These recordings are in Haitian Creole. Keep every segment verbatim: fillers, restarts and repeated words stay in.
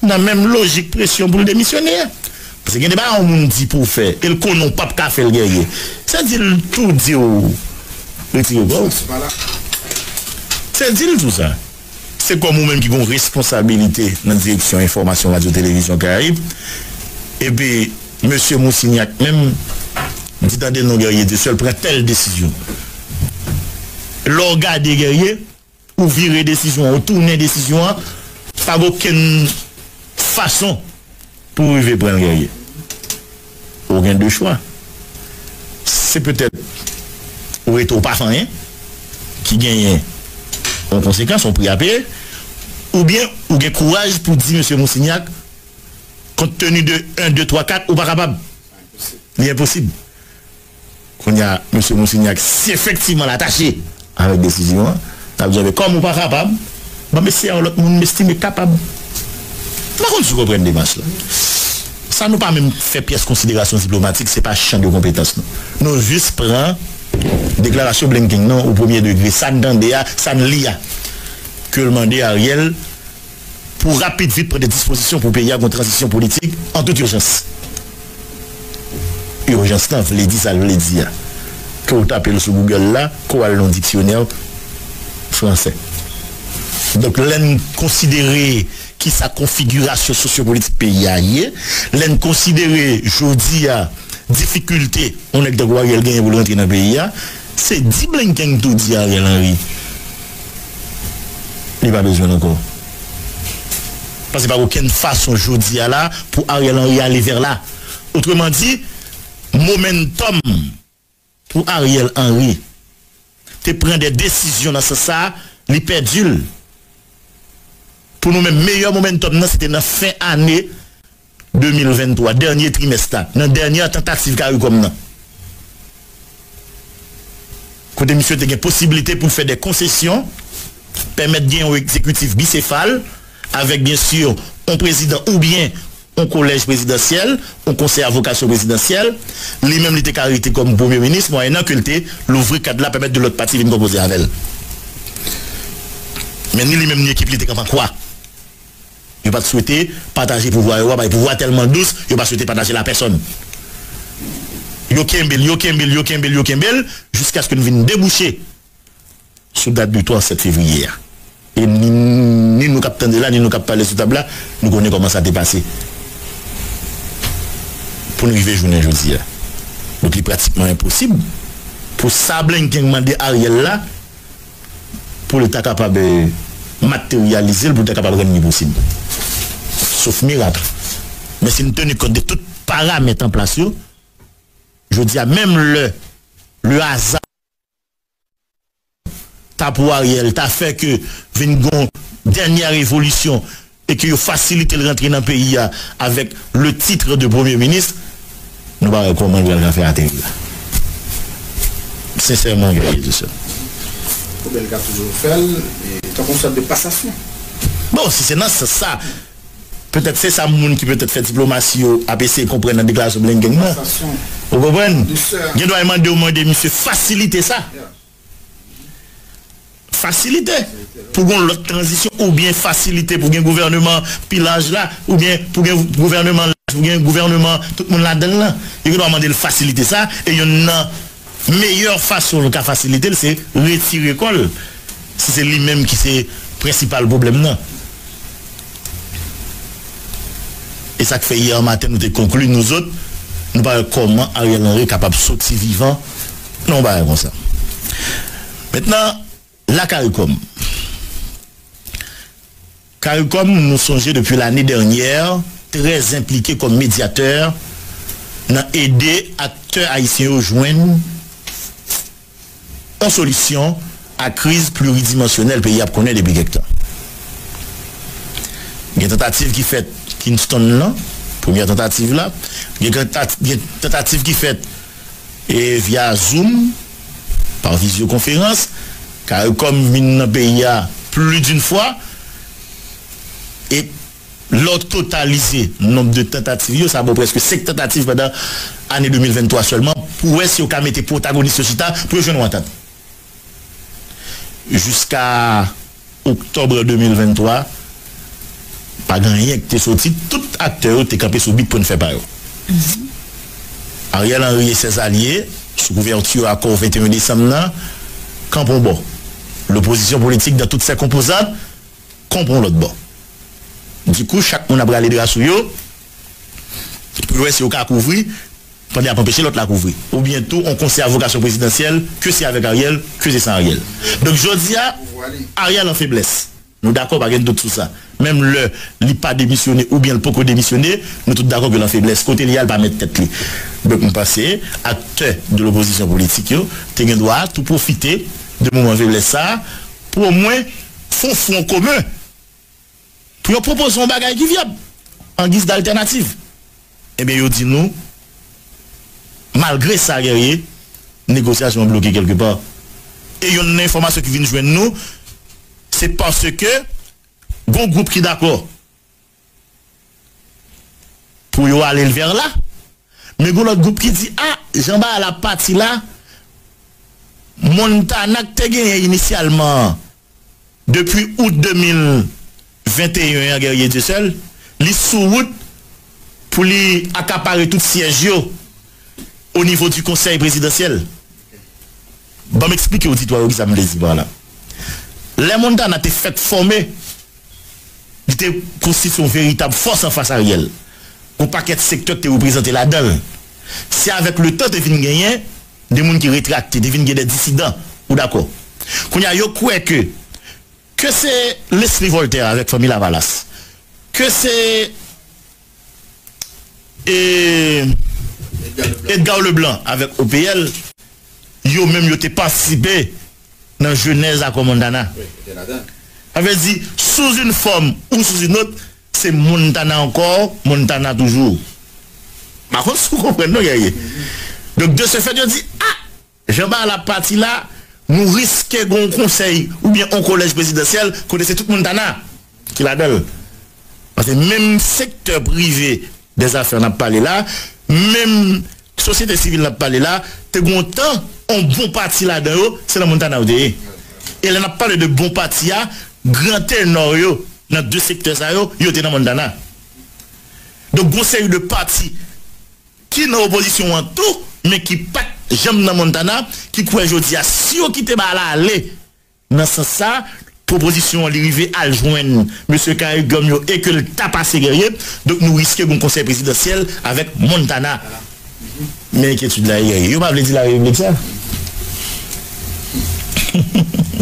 nan menm lojik presyon pou l demisyone a. Paske gen de bagay yon moun di pou w fè, e l konnen w p ap ka fè l, Guerrier. Se di l tou di w retire kò w. Se di l tou sa. Se kòm ou menm ki gen yon responsabilite nan direksyon enfòmasyon Radyo Televizyon Karayib. Epi, mesye Moussignac menm, di tande non Guerrier Dieuseul pran tèl desizyon. Lè w gade Guerrier, ou vire desizyon an, ou tounen desizyon an, pa gen okenn fason pou w rive pran l, Guerrier. Ou gen de chwa. Se petèt ou rete ou pa fè anyen, ki genyen yon konsekans, yon pri a peye, oubyen ou gen kouraj pou di mesye Moussignac, kont teni de en, de, twa, kat, ou pa kapab. Li enposib. Kounye a, mesye Moussignac, si efektivman l atache avèk desizyon an, l ap di, "Enben, kòm ou pa kapab, ban m eseye yon lòt moun m estime kapab." M pa konn si w konprann demach la. Sa nou pa menm fè pyès konsiderasyon diplomatik, se pa chan de konpetans nou. Nou jis pran deklarasyon Blinken nan o premye degre, sa n tande a, sa n li a, ke l mande Ariel pou rapid vit pran de dispozisyon pou peyi a gen yon tranzisyon politik an tout ijans. Ijans lan vle di sa l vle di a. Ke w tape l sou Google la, ke w al nan diksyonè fransè. Donk, lè n konsidere kisa konfigirasyon sosyopolitik peyi a ye, lè n konsidere jodi a difikilte yon nèg tankou Ariel genyen pou l rantre nan peyi a, se di Blinken tou di Ariel Henry li pa bezwen l ankò. Paske pa okenn fason jodi a la pou Ariel Henry ale vè la. Otreman di, momentum pou Ariel Henry te pran de desizyon nan sans sa, li pèdi l. Pou nou menm, meyè momentum nan, se te nan fen ane de mil venntwa, dènye trimès la, nan dènye tantativ CARICOM nan. Kote misye te gen posiblite pou l fè de konsesyon, pèmèt gen yon egzekitif bisefal, avèk, byen si, yon prezidan oubyen yon kolèj prezidansyèl, yon konsèy a vokasyon prezidansyèl, li menm li te ka rete kòm premye minis, mwayennan ke l te louvri kad la, pèmèt de lòt pati vin konpoze avè l. Men ni li menm ni ekip li te kanpe an kwa. Yo pa t swete pataje pouvwa yo a, paske pouvwa tèlman dous, yo pa swete pataje l a pèsonn. Yo kenbe l, yo kenbe l, yo kenbe l, yo kenbe l, jiskaske n vin debouche sou dat de twa sèt fevriye a. E ni, ni nou k ap tande la, ni nou k ap pale sou tab la, nou konnen kòman sa te pase. Pou n rive jounen jodi a. Donk, li pratikman enposib pou sa Blinken mande Ariel la, pou l ta kapab, eh, materyalize l, pou l ta kapab rann li posib. Sof mirak. Men si n teni kont de tout paramèt an plas yo, jodi a, menm lè le hasard ta pou Ariel, ta fè ke vin gon dènyè revolisyon e ke yo fasilite l rantre nan peyi a avèk le titre de premye minis, nou pa wè kòman l pral ka fè ateri la. Sensèman, Guerrier Dieuseul. Pwoblèm ka toujou fè l, e tankou yon sòt de pasasyon. Bon, si se nan sans sa, petèt se sa moun ki petèt fè diplomasi yo ap eseye konprann nan deklarasyon Blinken nan. Pasasyon. Ou konprann? Dousè. Gen dwa mande w mande misye fasilite sa. Yeah. Fasilite pou gen lòt tranzisyon, oubyen fasilite pou gen gouvèneman pilaj la, oubyen pou gen gouvèneman laj, pou gen gouvèneman tout moun ladan l lan. Yo gen dwa mande l fasilite sa, e yonn nan meyè fason l ka fasilite l, se retire kò l, si se li menm ki se prensipal pwoblèm nan. E sa k fè yè maten nou te konkli, nou zòt, nou pa wè kòman Ariel Henry kapab soti vivan nan yon bagay konsa. Mentnan, la CARICOM. CARICOM, nou sonje depi lane dènyè, trè enplike kòm medyatè nan ede aktè ayisyen yo jwenn yon solisyon a kriz pliridimansyonèl peyi a ap konnen depi kèk tan. Gen tantativ ki fèt Kingston nan, premyè tantativ la. Gen tantat-, gen tantativ ki fèt, e, via Zoom, pa vizyokonferans. CARICOM vin nan peyi a plis d'une fwa. E lè w totalize nonb de tantativ yo, sa ba w prèske senk tantativ pandan ane de mil venntwa sèlman, pou wè si yo ka mete pwotagonis yo chita pou yo jwenn yon antant. Jiska oktòb de mil venntwa, Pa gen anyen ki te soti, tout aktè yo te kanpe sou bit pwen fè pa yo. Ariel Henry e sèz alye, sou kouvèti akò venteyen desanm nan, kanpe yon bò. Lopozisyon politik dan tout sè konpozant, kanpe yon lòt bò. Dikou, chak moun ap rale dra sou yo, pou yo wè si yo ka kouvri, pandan y ap anpeche lòt la kouvri. Oubyen tou, yon konsèy a vokasyon prezidansyèl, ke se avèk Ariel, ke se san Ariel. Donk, jodi a, Ariel an feblès. Nou dakò, pa gen dout sou sa. Menm lè li pa demisyone oubyen li poko demisyone, nou tout dakò ke l an feblès. Kote li ye a, li pa mèt tèt li. Donk, m panse, aktè de lopozisyon politik yo te gen dwa tou pwofite de moman feblès sa a pou omwen fè yon fwon komen, pou yo pwopoze yon bagay ki vyab, an giz daltènativ. Ebyen, yo di nou, malgre sa, Guerrier, negosyasyon an bloke kèlkepa. E youn nan enfòmasyon ki vin jwenn nou, se paske gon gwoup ki dakò pou yo ale l vè la, men gon lòt gwoup ki di, a, jan bagay la pati la, Montana k te genyen inisyalman an, depi out de mil venteyen an, Guerrier Dieuseul, li sou wout pou li akapare tout syèj yo o nivo di konsèy prezidansyèl. Ban m eksplike oditwa yo kisa m vle di pa la. Lè Montana te fèk fòme, li te konstitye yon veritab fòs anfas Ariel. Yon pakèt sektè ki te reprezante ladan l. Se avèk letan te vin genyen de moun ki retrakte, te vin gen de disidan. Ou dakò? Kounye a, yo kwè ke, ke se Leslie Voltaire avèk Fanmi Lavalas, ke se, e, Edgar Leblanc avèk O P L, yo menm yo te patisipe nan jenèz akò Montana. Sa vle di, sous une forme ou sous une autre, se Montana ankò, Montana toujou. Pa konn si w konprann non, Guerrier. Donk, de ce fait, yo di, a, jan bagay la pati la, nou riske gen yon konsèy oubyen yon kolèj prezidansyèl kote se tout Montana ki ladan l. Paske menm sektè prive dèzafè n ap pale la, menm sosyete sivil n ap pale la, te gen yon tan, yon bon pati ladan yo, se nan Montana yo te ye. E lè n ap pale de bon pati a, gran tenò yo nan de sektè sa yo, yo te nan Montana. Donk, gon seri de pati ki nan opozisyon an tou, men ki pa t janm nan Montana, ki kwè jodi a, si yo kite bagay la ale nan sans sa, pwopozisyon an li rive al jwenn mesye CARICOM yo e ke l ta pase Guerrier, donk nou riske gon konsèy prezidansyèl avèk Montana. Men enkyetid la, Guerrier, yo pa vle di la repiblik sa.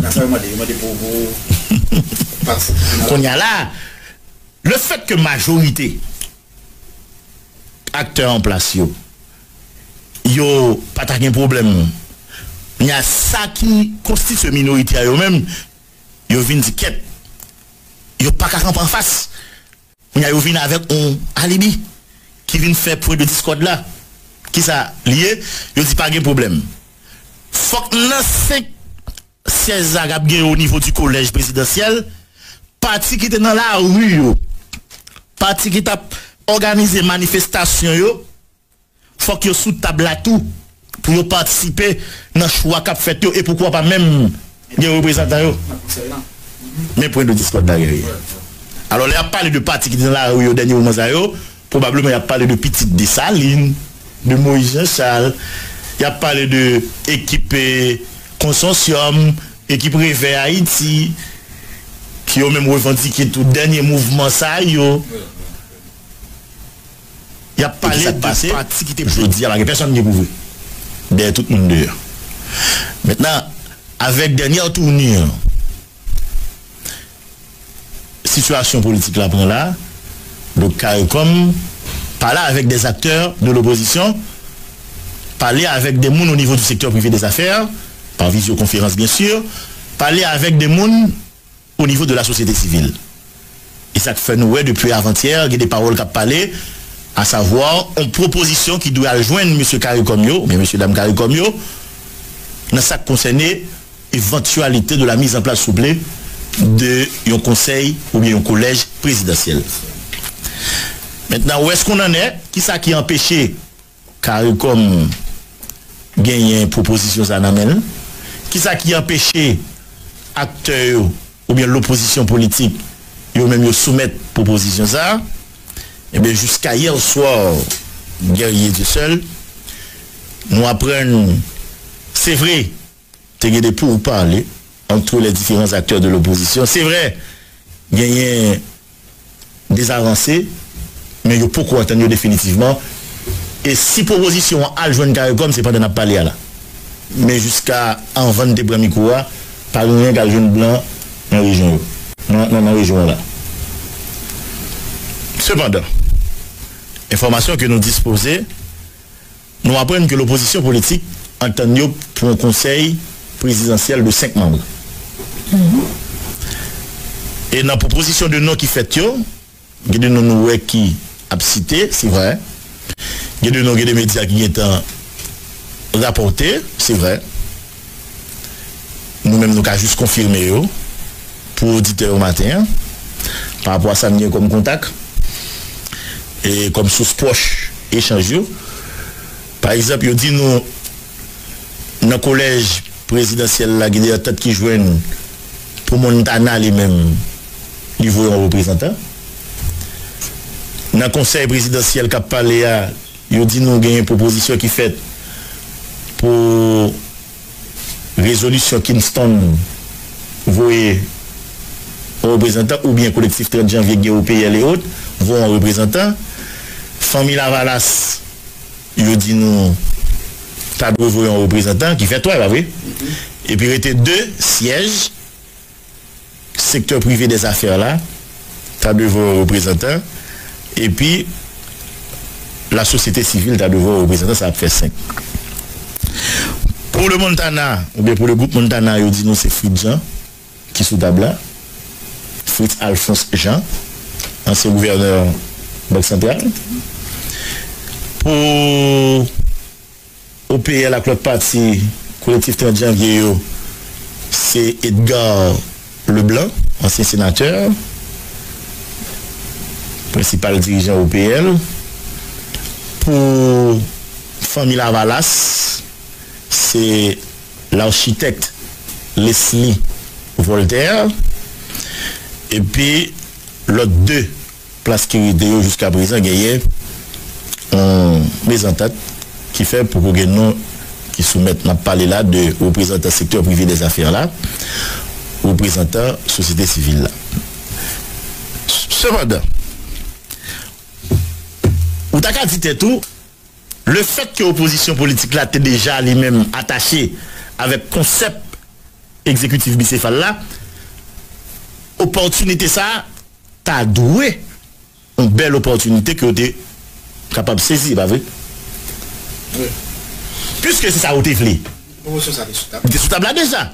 Nan sa yo mande, yo mande pou, pou pati. Kounye a la, le fèt ke majorite aktè an plas yo, yo pa ta gen pwoblèm. Kounye a, sa ki konstitye minorite a yo menm, yo vin di kèt, yo pa ka kanpe anfas. Kounye a, yo vin avèk yon alibi ki vin fè pwen de diskòd la. Kisa li ye? Yo di pa gen pwoblèm. Fòk nan senk syèj sa k ap gen o nivo di kolèj prezidansyèl, pati ki te nan lari yo, pati ki t ap òganize manifestasyon yo, fòk yo sou tab la tou pou yo patisipe nan chwa k ap fèt yo e poukwa pa menm gen reprezantan yo. Men pwen de diskòd la, Guerrier. Alò, lè y ap pale de pati ki te nan lari yo dènye moman sa yo, pwobableman y ap pale de pitit Desalin, de Moïse Jean Charles, y ap pale de ekip, eh, Konsosyòm, ekip Revèy Ayiti, ki yo menm revandike tou dènye mouvman sa yo. Y ap pale de pati ki te pran. Jodi a, pa gen pèsonn ki pwouve. Dèyè tout moun deyò. Mentnan, avèk dènyè touni an, sitiyasyon politik la pran la, donk CARICOM pale avèk dè aktè de lopozisyon, pale avèk dè moun o nivo di sektè prive dè zafè, pa vizyokonferans byen si, pale avèk dè moun o nivo de la sosyete sivil. E sa k fè nou wè depi avantyè, gen de pawòl k ap pale, asavwa, yon pwopozisyon ki dwe al jwenn mesye CARICOM yo, oubyen mesye dam CARICOM yo, nan sa k konsène éventualité de la mise en place, souple, de yon konsèy oubyen yon kolèj prezidansyèl. Mentnan, où est-ce qu'on en est? Kisa ki anpeche CARICOM genyen pwopozisyon sa nan men l? Kisa ki anpeche aktè yo oubyen lopozisyon politik yo menm yo soumèt opozisyon sa, ebyen, jiska yè swa, Guerrier Dieuseul, nou aprann, se vre, te gen de pourparlers entre les différents acteurs de l'opposition. Se vre, genyen dezavanse, men yo poko antann yo definitivman. E si pwopozisyon an al jwenn CARICOM, se pandan n ap pale a la. Men jiska anvan n te pran mikwo a, pa gen anyen k al jwenn blan nan rejyon yo, nan, nan, nan rejyon an la. Sepandan, enfòmasyon ke nou dispoze, nou aprann ke lopozisyon politik antann yo pou yon konsèy prezidansyèl de senk manm. E nan pwopozisyon de non ki fèt yo, gen de non nou wè ki ap site, se vre. Gen de non, gen de medya ki gentan rapòte, se vre. Nou menm, nou ka jis konfime yo pou oditè yo maten an, pa rapò a sa m gen kòm kontak e kòm sous pwòch echanj yo. Pa egzanp, yo di nou nan kolèj prezidansyèl la, gen de antant ki jwenn pou Montana li menm, li voye yon reprezantan. Nan konsèy prezidansyèl k ap pale a, yo di nou genyen pwopozisyon ki fèt pou rezolisyon Kingston voye yon reprezantan, oubyen kolektif trant janvye ki gen O P L e ot, voye yon reprezantan. Fanmi Lavalas, yo di nou ta dwe voye yon reprezantan, ki fè twa, pa vre? Epi rete de syèj, sektè prive dèzafè la ta dwe voye yon reprezantan, epi lasosyete sivil ta dwe voye yon reprezantan, sa ap fè senk. Pou le Montana, oubyen pou le gwoup Montana, yo di nou se Fritz Jean ki sou tab la. Fritz Alphonse Jean, ansyen gouvènè Bank Santral. Pou O P L ak lòt pati, kolektif trant janvye yo, se Edgar Leblanc, ansyen senatè, prensipal dirijan O P L. Pou fanmi Lavalas, se lachitèk Leslie Voltaire. Epi lòt de plas ki rete yo jiska prezan genyen yon mezantant ki fè poko gen non ki soumèt. N ap pale la de reprezantan sektè prive dèzafè la, reprezantan sosyete sivil la. Sepandan, ou ta ka di tèt ou, lefètke opozisyon politik la te deja li menm atache avèk konsèp egzekitif bisefal la, opòtinite sa a ta dwe yon bèl opòtinite ke yo te kapab sezi, pa vre? Wi. Piske se sa yo te vle. Pwomosyon sa te sou tab. Li te sou tab la deja.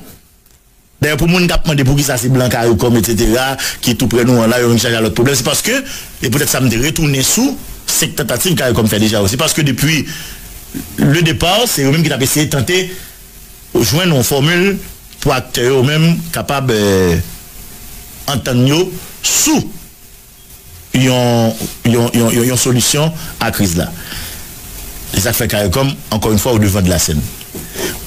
Dayè, pou moun k ap mande poukisa se blan CARICOM, etsetera, ki tou prè nou an la, yo vin chaje a lòt pwoblèm, se paske, e poutèt sa m te retounen sou senk tantativ CARICOM fè deja yo, se paske depi le départ, se yo menm ki t ap eseye tante jwenn yon fòmil pou aktè yo menm kapab, eh, antann yo sou yon, yon, yon, yon, yon solisyon a kriz la. E sa k fè CARICOM, ankò yon fwa, o devan de la sèn.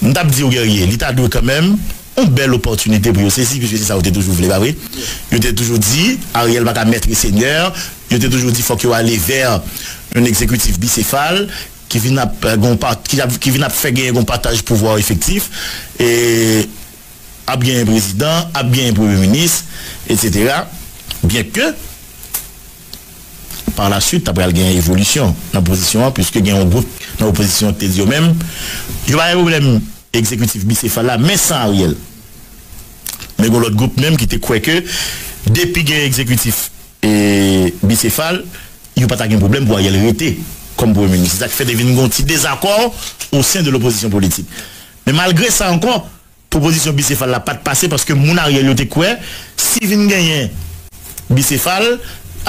M t ap di w, Guerrier, li ta dwe kanmenm yon bèl opòtinite pou yo sezi, piske se sa yo te toujou vle, pa vre? Yo te toujou di, Ariel pa ka mèt e senyè, yo te toujou di, fòk yo ale vè yon egzekitif bisefal, ki vin ap, eh, gon pa-, ki ap, ki vin ap fè genyen gon pataj pouvwa efektif, e ap genyen prezidan, ap genyen premye minis, etsetera. Byenke, pa la swit, ta pral genyen evolisyon nan pozisyon an, piske gen yon gwoup nan opozisyon ki te di yo menm, yo pa gen pwoblèm egzekitif bisefal la, men san Ariel. Men gen lòt gwoup menm ki te kwè ke depi gen egzekitif, e, bisefal, yo pa ta gen pwoblèm pou Ariel rete kòm premye minis. Se sa k fè te vin gen yon ti dezakò o sen de lopozisyon politik. Men malgre sa ankò, pwopozisyon bisefal la pa t pase paske moun Ariel yo te kwè si vin genyen bisefal,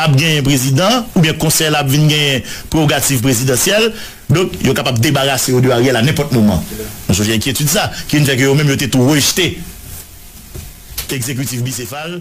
ap genyen prezidan, oubyen konsèy la ap vin genyen prewogativ prezidansyèl, donk yo kapab debarase yo de Ariel a nenpòt moman. Nou sonje enkyetid sa, ki vin fè ke yo menm yo te tou rejte egzekitif bisefal